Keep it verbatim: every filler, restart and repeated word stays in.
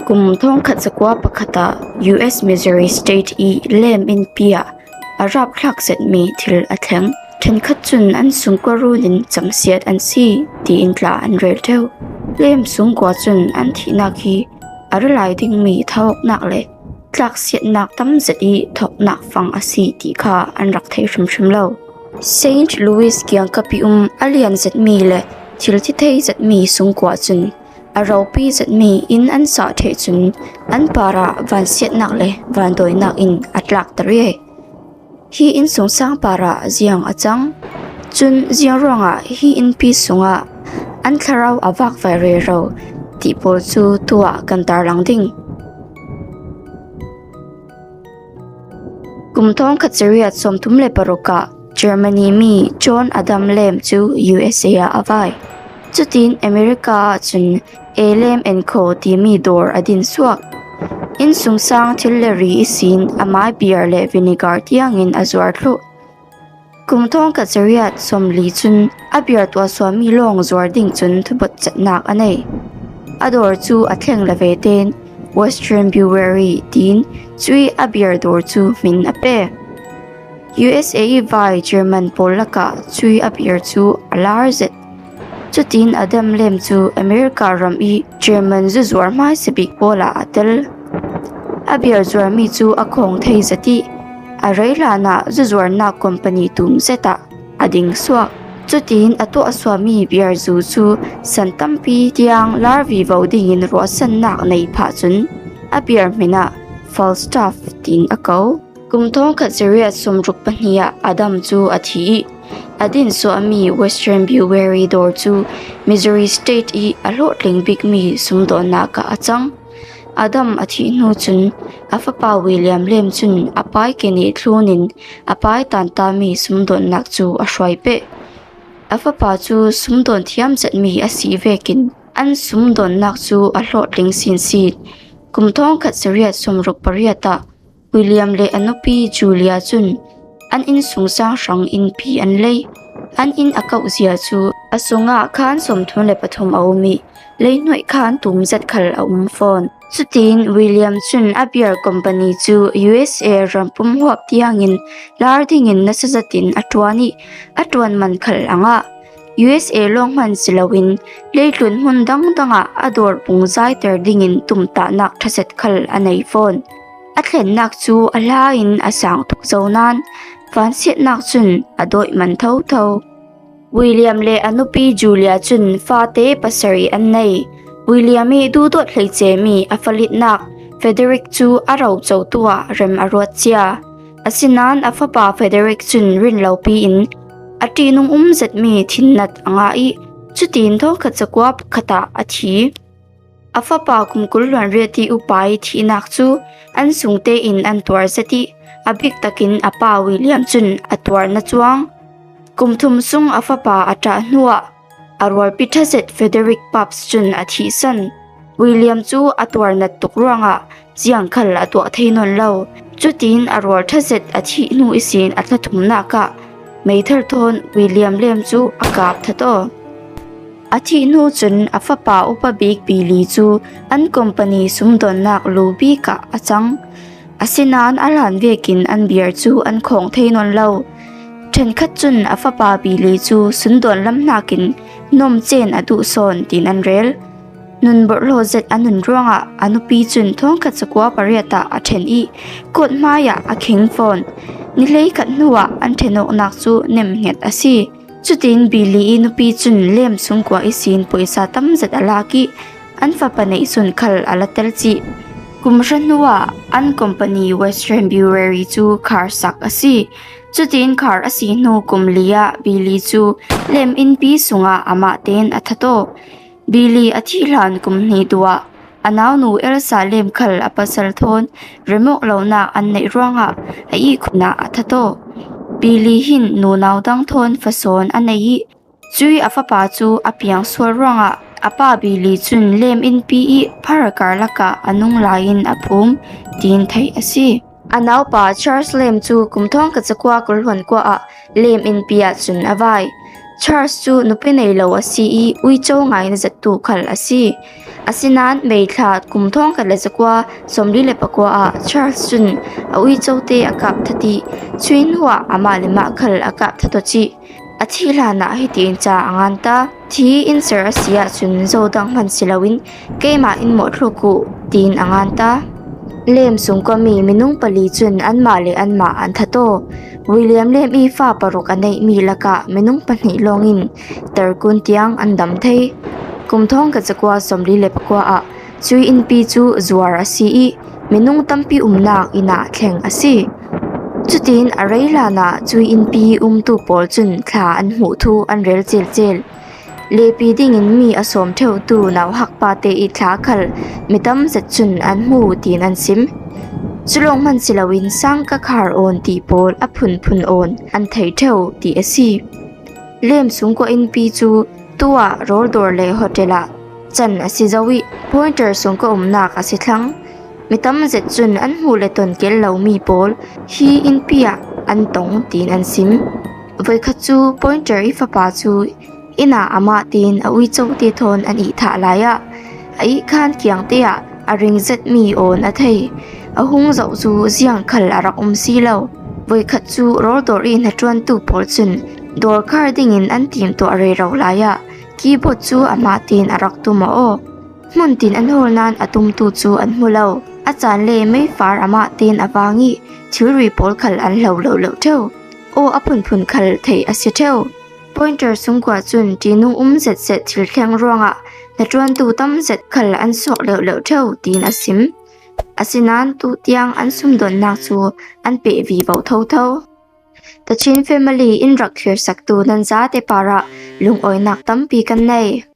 Kum thawngkhat zakua pakhatah U S Missouri State i Lem innpi ah a rapthlak zetmi thil a thleng. Ṭhenkhat cun an sungkua runin camsiat an si, tiin tla an rel ṭeu. Lem sungkua cun an thihnak hi a ra lai dingmi thawknak le tlaksiatnak tam zet i thawknak fang a si ti kha an rak thei hrimhrim lo. Saint Louis kiangkap i um a lian zetmi le thil thi thei zetmi sungkua cun a ropi zetmi inn an sah ṭheh cun an parah vansiatnak le vandawinak in a tlakter i hi innsungsang parah ziang a cang? Cun ziang ruangah hi innpi sungah an thlarau a vakvai rero ti pawl cu tuah kan tarlang ding. Kum thawngkhat zariat sawmthum le paruk ah Germany mi John Adam Lem cu U S A ah a vai. Cutin America ahcun Elem and Co timi dawr a din suak. Innsungsang thil le ri ihsin amai beer le vinegar tiangin a zuar thluh. Kum thawngkhat zariat sawmli cun a beer tuahsuahmi lawng zuar ding cun thubuatcatnak a nei. A dawr cu a thleng le ve tein Western Brewery tiin cui a beer dawr cu hmin a pek. U S A i vai German pawl lakah cui a beer cu a lar zet. Cutin Adam Lem cu America ram i German zuzuar hmaisa bik pawl ah a tel. A beer zuarmi cu a khawng thei zet i a rei hlanah zuzuarnak company tum zet ah a ding suak. Cutin a tuahsuahmi beer zu cu san tampi tiang lar vivo dingin ruahsannak nei phah cun a beer hmin ah Falstaff tiin a ko. Kum thawngkhat zariat sawmruk pahnih ah Adam cu a thi i a dinsuahmi Western Brewery dawr cu Missouri State i a hlawhtling bikmi sumdawnnak ah a cang. Adam a thih hnu cun a fapa William Lem cun a pai ke nih thlunin a pai tantami sumdawnnak cu a hruai peh. A fapa cu sumdawn thiam zetmi a si vekin an sumdawnnak cu a hlawhtling sinsin. Kum thawngkhat zariat sawmruk pariat ah William le a nupi Julia cun an innsungsang hrang innpi an lei. An inn a kauh zia cu a sungah khan sawmthum le pathum a um i leihnuaih khan tum zet khal a um fawn. Cutin William cun a beer company cu U S A rampum huap tiangin lar dingin nasa zetin a ṭuan i a ṭuan man khal a ngah. U S A lawng hman si loin leitlun hmun dangdang ah a dawr pung zaiter dingin tumtahnak ṭha zet khal a nei fawn. A thlennak cu a hla in a sang tuk zo nain vansiatnak cun a dawih man thotho. William le a nupi Julia cun fate pasarih an nei. William i duhdawt hleicemi a falitnak Frederick cu a rocotu ah rem a ruat cia. Asinain a fapa Frederick cun rinlopi in a ṭihnung um zetmi thinnat a ngah i cutin thawngkhat zakua pakhat ah a thi. A fapa kum kul hluan riat i upa i thihnak cu an sungte in an tuar zet i a bik takin a pa William cun a tuar na cuang. Kum thum sung a fapa a ṭah hnuah a rualpi ṭha zet Frederick Pabst cun a thihsan. William cu a tuar nat tuk ruangah ziang khal a tuah thei nawn lo. Cutin a rual ṭha zet a thih hnu ihsin a thla thumnak ah meithal thawn William Lem cu a kap that aw. A thih hnu cun a fapa upa bik Billy cu an company sumdawnnak lu bik ah a cang. Asinain a hlan vekin an beer cu an khawng thei nawn lo. Ṭhenkhat cun a fapa Billy cu sundawn lam hnakin nuam cen a duh sawn tiin an rel. Nun borhhlawh zet a nun ruangah a nupi cun thawngkhat zakua pariat ah a ṭhen i kawt hmaiah a kheng fawn. Ni hleikhat hnuah an ṭhenawknak cu nemhnget a si. Cutin Billy i nupi cun Lem sungkua ihsin pawisa tam zet a lak i an fapa neih sawn khal a la tel cih. Kum hra hnuah an company Western Brewery cu kharsak a si. Cutin khar a si hnu kum li ah Billy cu Lem innpi sungah amah tein a that aw. Billy a thih hlan kum hnih duh ah a naunu Elsa Lem khal a pasal thawn remawk lonak an neih ruangah a ihkhun ah a that aw. Billy hin nunau dang thawn fasawn a nei i cui a fapa cu a piang sual ruangah a pa Billy cun Lem innpi i phar karlak ah a nung lai in a phum tiin theih a si. A naupa Charles Lem cu kum thawngkhat zakua kul hluan kua ah Lem innpi ah cun a vai. Charles cu nupi nei lo a si i uico ngai na zettu khal a si. Asinan May thla kum thawngkhat le zakua sawmli le pakua ah Charles cun a uicote a kap that ih, cuih hnuah amah le mah khal a kap that aw cih a thih hlanah hitiin ca a ngan ta. Thi in ser a si ahcun zo dang hman si loin keimah in mawhthluk uh, tiin a ngan ta. Lem sungkuami minung pali cun anmah le anmah an that aw. William Lem ih fa paruk a neihmi lakah minung pahnih lawngin tarkun tiang an dam thei. Kum thawngkhat zakua sawmli le pakua ah cuih innpi cu zuar a si ih minung tampi umnak inn ah thleng a si. Cutin a rei hlanah cuih innpi umtu pawl cun thla an hmuh thu an rel celcel. Lepi dingin mi a sawm ṭheutu nauhak pate ih thla khal mi tam zet cun an hmu tiin an sim. Cu lawng hman si loin sangka khar awn ti pawl a phunphun awn an thei ṭheu ti a si. Lem sungkuah innpi cu tuah rawldawr le hotel ah can a si zo ih Pointer sungkuah umnak a si thlang. Mi tam zet cun an hmuh le ton kel lomi pawl hi innpi ah an tong tiin an sim. Voikhat cu Pointer ih fapa cu inn ah amah tein a uicote thawn an ih thah lai ah a ihkhan kiangte ah a ring zetmi awn a thei. A hung zoh cu ziang khal a rak um si lo. Voikhat cu rawldawr ih hnaṭuantu pawl cun dawrkhar dingin an timtuah rero lai ah keyboard cu amah tein a rak tum aw. Hmun tin an hawl nain a tumtu cu an hmu lo. A caan le meifar amah tein a vang ih thilri pawl khal an hlo lo lo ṭheu. Aw a phunphun khal theih a si ṭheu. Pointer sungkuah cun ṭihnung um zetzet thil thleng ruangah hnaṭuantu tam zet khal an suak leuhleuh ṭheu tiin a sim. Asinan tu tiang an sumdawnnak cu an peh vivo thotho. The Chin Family in rak thlirsaktu nan zate parah lungawinak tampi kan nei.